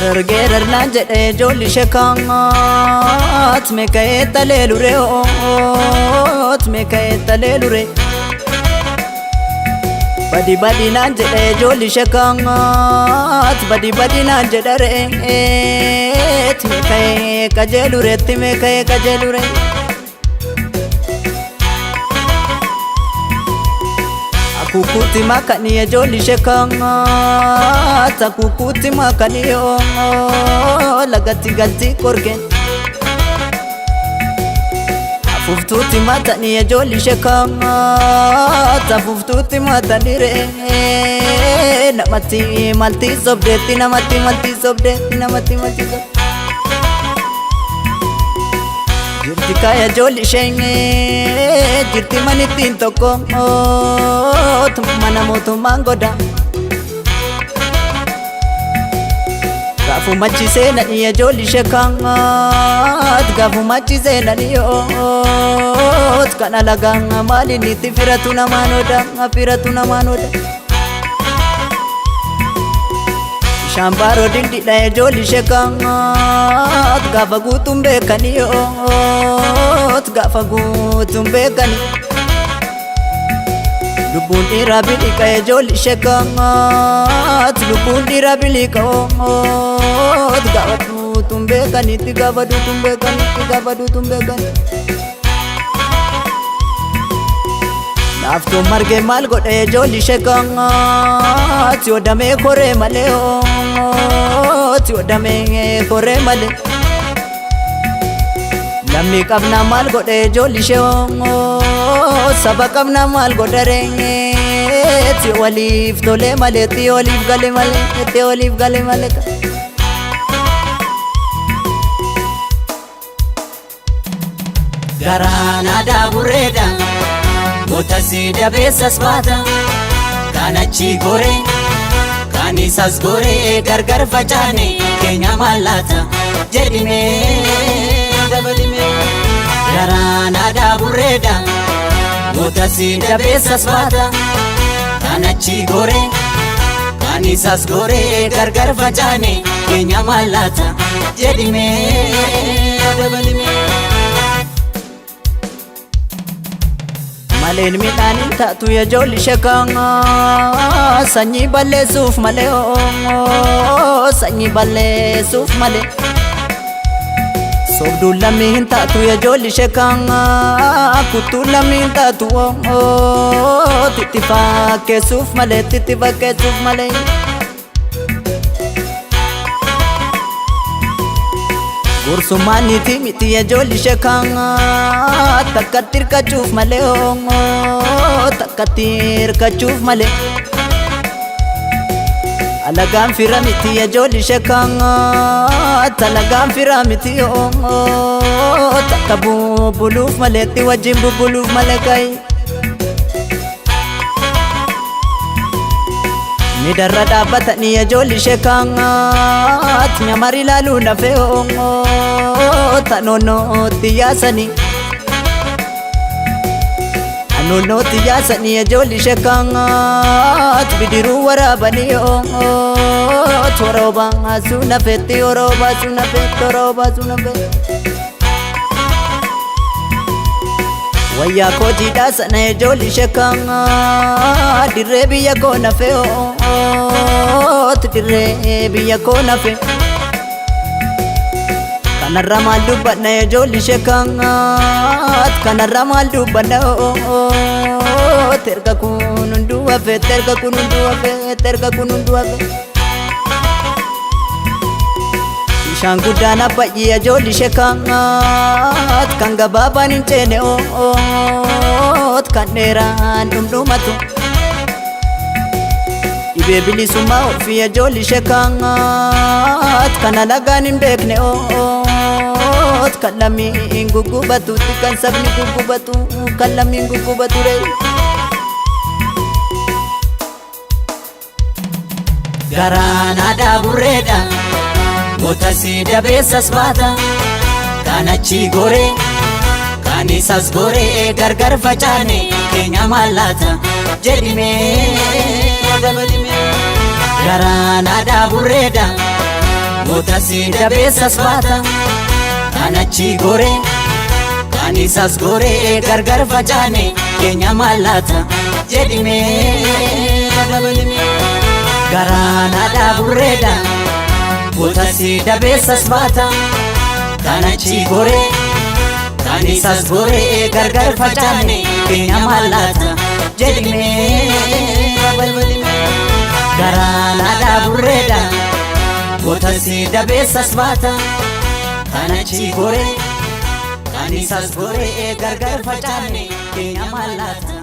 Geerar geerar naan jedhee ijoolli sheekaat meeka'ee talee luree oot meeka'ee talee luree. Badi badi naan jedhee ijoolli sheekaat badi badi naan jedha re'eet meeka'ee qajeelureetti meeka'ee qajeeluree. Akukuti makani ijoolli sheekaat akukuti makani oo lagatti galti korgeen. Afuuftuutti matanii ijoolli sheekaat afuuftuutti matanii re'ee namatti malti sobdeetti namatti malti sobdeetti namatti malti sobdeetti. Jirti kaaya ijoolli isheen jirti manittiin tokko mana mootummaan goda. Gaafuma achi seenanii ijoolli sheekaat gaafuma achi seenanii oot kana lagaa maaliin itti firatu namaan oda firatu namaan oda. Bishaan baaroo dildidha ijoolli sheekaat gaafa guutuun beekanii oot gaafa guutuun beekanii. Lubbuun dhiiraa biliqa ijoolli sheekaat lubbuun dhiiraa biliqa oot gaafa duutuun beekanitti gaafa duutuun beekanitti gaafa duutuun beekanii. Laaftuun margee maal godhe ijoolli sheekaat yoo damee koree malee oot yoo damee koree malee. Lammii qabna maal godhe ijoolli ishee saba qabna maal godhe re'eet waliif tolee malee itti waliif gale malee itti waliif gale malee. Garaan aadaa burreedha goota si dabeessas baata kan achi goree kan isas goree gargar facaane keenya mallaata jedhimee dabalimee. Garaan aadaa burreedha goota si dabeessas baata kan achi goree kan isas goree gargar facaane keenya mallaata jedhimee dabalimee. Maleen midhaan hin taatu ijoolli sheekaa sanyii balleessuuf malee sanyii balleessuuf malee. Sobduun lammii hin taatu ijoolli sheekaa kuttuun lammii hin taatu itti fakkeessuuf malee itti fakkeessuuf malee. Gursummaan niitii miti ijoolli sheekaa takkatti hirkachuuf malee takkatti hirkachuuf malee. Alagaan fira miti ijoolli sheekaa alagaan fira miti takka bubbuluuf malee itti wajjin bubbuluuf malee kayi. Midarra dhaabbatanii ijoolli sheekaat nyamar ilaaluu nafee tanoonootti yaasanii. Anoonootti yaasanii ijoolli sheekaat bidiruu waraabanii torooba suunafetti orooba suunafetti orooba suunafetti. Wayyaa koo jiidhaa sana ijoolli sheekaa dirree biyya koo nafee dirree biyya koo nafee. Kanarra maal dubbanna ijoolli sheekaa kanarra maal dubbanna erga kun hunduu hafe erga kun hunduu hafe erga kun hunduu hafe. Bishaan guddaan abbayyee ijoolli sheekaat kan gabaabaan hin ceene oot kan dheeraan dhumdhumatu. Dhibee bilisummaa ofii ijoolli sheekaat kan alagaan hin beekne oot kan lammiin guggubatutti kan sabni guggubatu kan lammiin guggubatu ree. Garaan aadaa burreedha goota si dabeessas baata kan achi goree kan isas goree gargar facaane keenya mallaata jedhimee dabalimee. Garaan aadaa burreedha Goota si dabeessas baata. Kan achi goree kan isas goree gargar facaane keenya mallaata jedhimee dabalime. Garaan haadhaa burreedha. Goota si dabeessas baata. Kan achi goree kan isas goree gargar facaane keenya mallaata jedhimee dabalime. Garaan haadhaa burreedha. Goota si dabeessas baata. Kan achi goree kan isas goree gargar facaane keenya mallaata.